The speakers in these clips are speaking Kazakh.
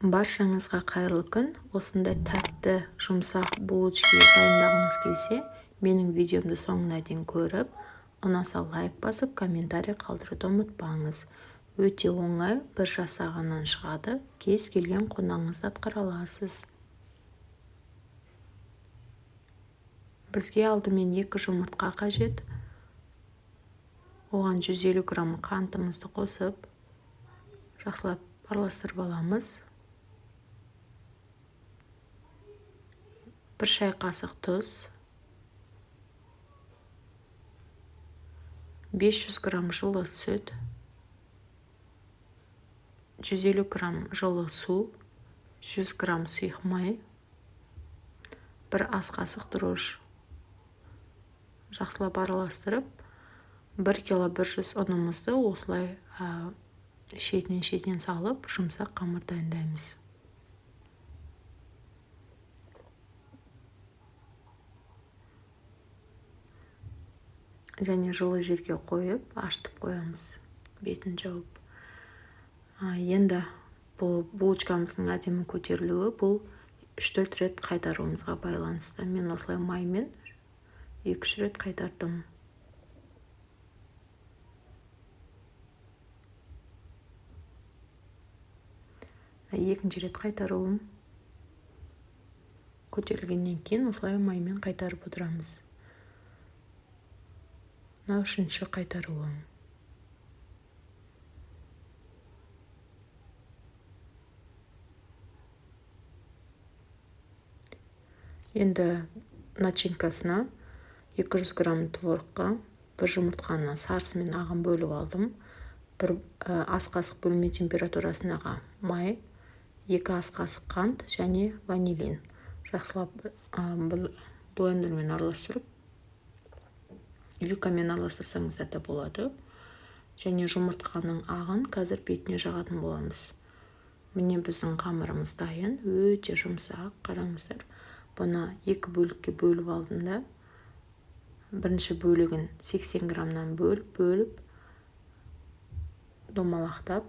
Баршаңызға қайырлы күн. Осындай тәтті, жұмсақ булочки дайындағыңыз келсе, менің видеомды соңына дейін көріп, ұнаса лайк басып, комментарий қалдыруды ұмытпаңыз. Өте оңай, бір жасағаннан шығады. Кез келген қонағыңызды атқара аласыз. Бізге алдымен 2 жұмыртқа қажет. Оған 150 грамм қантымызды қосып, жақсылап араластырып аламыз. 1 шай қасық тұз, 500 грамм жылы сүт, 150 грамм жылы су, 100 грамм сұйық май, 1 ас қасық дрожж. Жақсылап араластырып, 1 кило 100 ұнымызды осылай шетінен салып, жұмсақ қамыр дайындаймыз. Және жылы жерге қойып, ашытып қоямыз, бетін жауып. Енді бұл булочкамыздың әдемі көтерілуі бұл 3-4 рет қайтаруымызға байланысты. Мен осылай маймен 2-3 рет қайтардым. Екінші рет қайтаруым көтерілгеннен кейін осылай маймен қайтарып отырамыз. Мынау үшінші қайтаруым. Енді начинкасына 200 грамм творогқа 1 жұмыртқаны сарысы мен ағын бөліп алдым. 1 ас қасық бөлме температурасындағы май, 2 ас қасық қант және ванилин. Жақсылап блендермен араластырып, вилкамен араластырсаңыздар да болады. Және жұмыртқаның ағын қазір бетіне жағатын боламыз. Міне біздің қамырымыз дайын, өте жұмсақ, қараңыздар. Бұны 2 бөлікке бөліп алдым да, бірінші бөлігін 80 граммнан бөліп, домалақтап,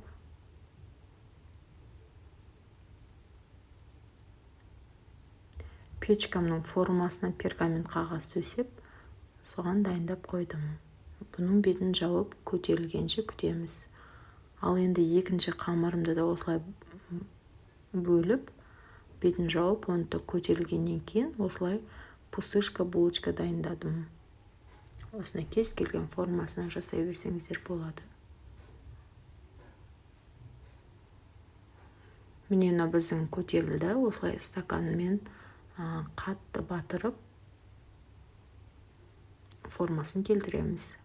печкамның формасына пергамент қағаз төсеп, соған дайындап қойдым. Бұның бетін жауып көтерілгенше күтеміз. Ал енді екінші қамырымды да осылай бөліп, бетін жауып, оны да көтерілгеннен кейін осылай пустышка булочка дайындадым. Осыны кез келген формасына жасай берсеңіздер болады. Міне мына біздің көтерілді. Осылай стаканмен қатты батырып формасын келтіреміз.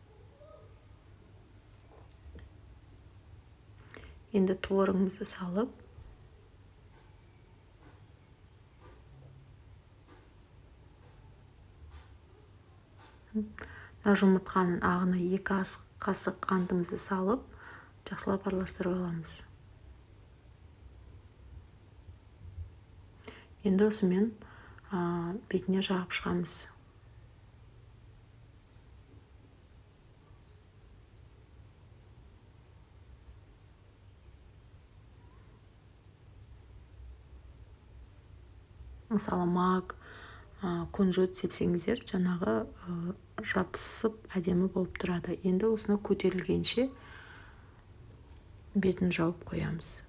Енді творогымызды салып, мына жұмыртқаның ағына 2 ас қасық қантымызды салып, жақсылап араластырып аламыз. Енді осымен бетіне жағып шығамыз. Мысалы, мак, кунжут сепсеңіздер, жаңағы жабысып әдемі болып тұрады. Енді осыны көтерілгенше бетін жауып қоямыз.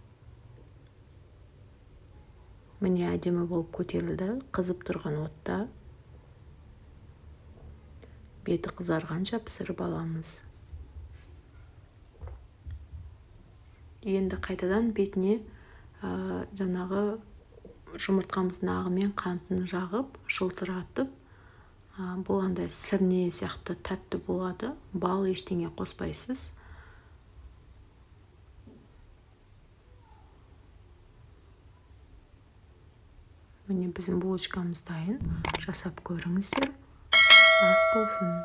Міне әдемі болып көтерілді. Қызып тұрған отта беті қызарғанша пісіріп аламыз. Енді қайтадан бетіне жаңағы жұмыртқамыздың ағы мен қантын жағып, жылтыратып, бұл андай сірне сияқты тәтті болады. Бал ештеңе қоспайсыз. Міне біздің булочкамыз дайын. Жасап көріңіздер. Ас болсын.